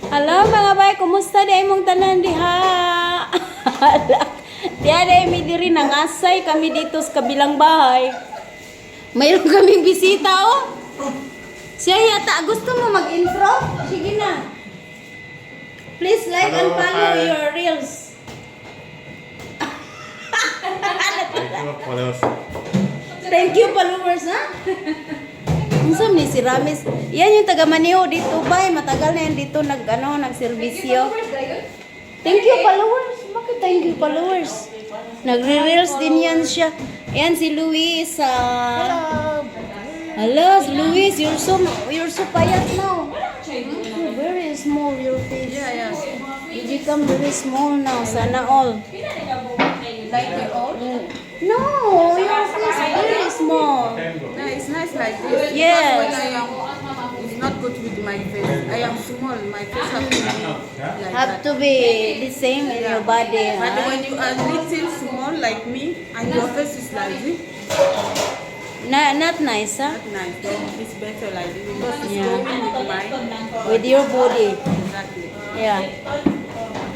Hello, mga bay, kumusta di imong tanan diha? Diha di mi diri, nangasay kami dito sa kabilang bahay. Mayroon kaming bisita, oh. Siya yata gusto mo mag-intro? Sige na. Please like and Hello, follow hi. Your reels. Thank you, followers. Thank you, followers, ha? Unsa ni si Ramis? Yan yung taga Maniho dito, bay. Matagal na yan dito nag ano, nagserbisyo. Thank you, followers. Bakit thank you, followers? Nagre-reels din yan siya. Yan si Luis. Ah. Hello, Luis, you're so payat now. You're very small, your face. Yeah. You become very small now. Sana all. Like the old? No, your face very small. No, it's nice like this. Yes. Because when I am, it's not good with my face. I am small. My face have to be like Have that. To be the same in your body. But Huh? when you are little small like me and your face is like this, Na, not nice, huh? not nice. So it's better like this because it's going with mine. With your body. Exactly. Yeah.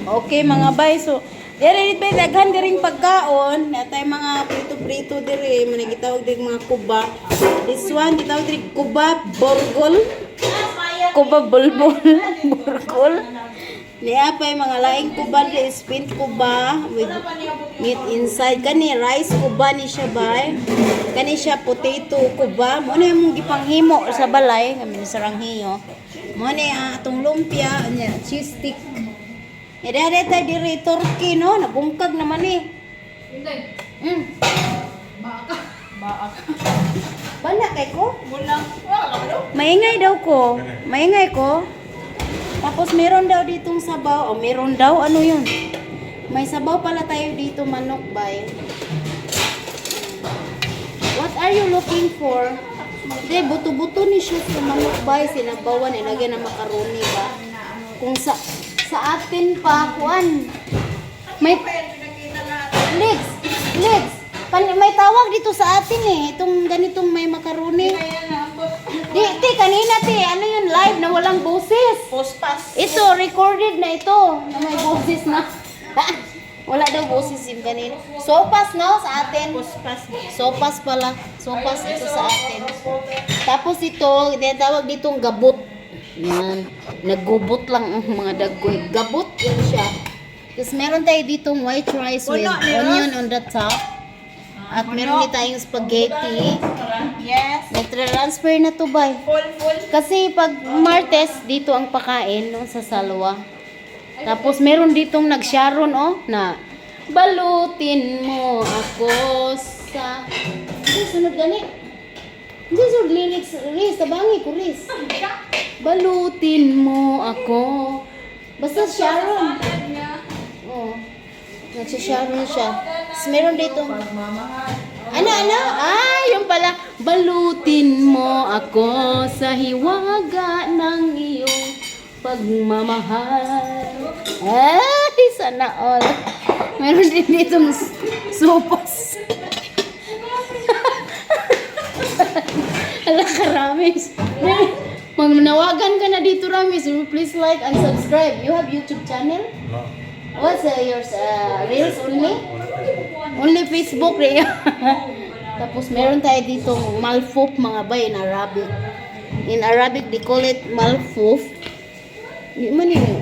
Okay, mga bay. So, dire ba daghan diring pagkaon, naa tay mga prito-prito dire, man gitawag diri mga kuba. This one gitawag diri kuba borgol. Kuba bulbul borgol. Niya pa yung mga laing kuba diri, spin kuba with meat inside. Kani rice kuba ni siya, bay. Kani siya potato kuba. Mo na yung gipanghimo sa balay kami ni Saranghiyo. Mo ni ang atong lumpia, nya cheese stick. Ida tayo diri turkey, no, nabungkag naman eh. Hindi. Bana kay ko? Wala. Wala ka ba? Maingay daw ko. Maingay ko. Tapos meron daw ditong sabaw. O meron daw, ano yun? May sabaw pala tayo dito, manok, bay. What are you looking for? Hindi, buto-buto ni siya sa manok, bay. Sinabawan, ilagyan ng macaroni ba? Kung sa atin pa, kuan. May legs, legs. May tawag dito sa atin eh. Itong ganitong may macaroni. Di, ti, kanina ti, ano yun, live na walang boses. Post-pass. Ito, recorded na ito. Na may boses na. Wala daw boses yung kanina. Sopas, no, sa atin. Post-pass. Sopas pala. Sopas ito sa atin. Tapos ito, tinatawag ditong gabot. Yan. Naggubot lang ang mga daggoy. Gabot yan siya. Tapos meron tayo ditong white rice with Puno ni Ross. onion on the top. At meron din tayong spaghetti. Yes. Nag-transfer na to ba? Full, full. Kasi pag Martes, dito ang pakain, no, sa Salwa. Tapos meron ditong nagsharon, oh, na balutin mo ako sa. Hindi, sunod gani. Hindi, sunod lyrics. Riz, tabangi ko, Riz. Balutin mo ako. Basta Sharon. Oh. Nagsasharon siya. Tapos meron ditong. Ano, ano? Ah, yung pala. Balutin mo ako sa hiwaga ng iyong pagmamahal. Ay, sana all. Meron din ditong sopas. Ala ka, Ramis. Magnawagan ka na dito, Ramis. Please like and subscribe. You have YouTube channel? No. What's yours? Reels only? Only Facebook. Only Facebook rin. Tapos meron tayo dito malfoof, mga bay, in Arabic. In Arabic they call it malfoof. Di man yun.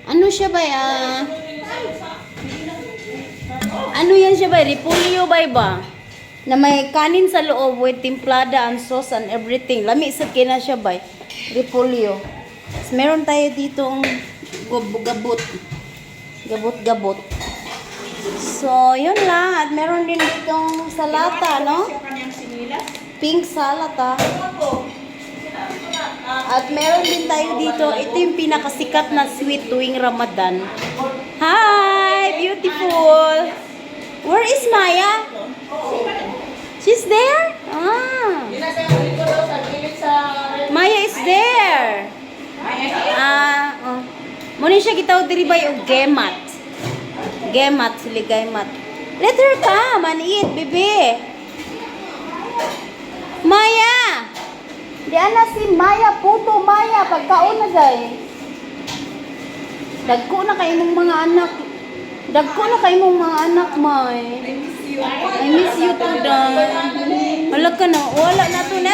Ano siya ba? Ah, ano yan siya ba? Repolyo ba? Na may kanin sa loob with timplada and sauce and everything. Lami sa kina siya ba? Repolyo. Tapos meron tayo ditong gabot. Gabot-gabot. So, yun lang. At meron din ditong salata, no? Pink salata. At meron din tayo dito. Ito yung pinakasikat na sweet tuwing Ramadan. Hi! Beautiful! Where is Maya? She's there? Ah. Maya is there. Ah, oh. Muna siya gitawag diri bay og gemat. Gemat, sili gemat. Let her come and eat, baby. Maya! Di ana si Maya, puto Maya, pagkaon na day. Dagko na kay imong mga anak. Dagko na kay imong mga anak, May. I miss you. I miss you too, Day. Wala ka na. Wala na to na.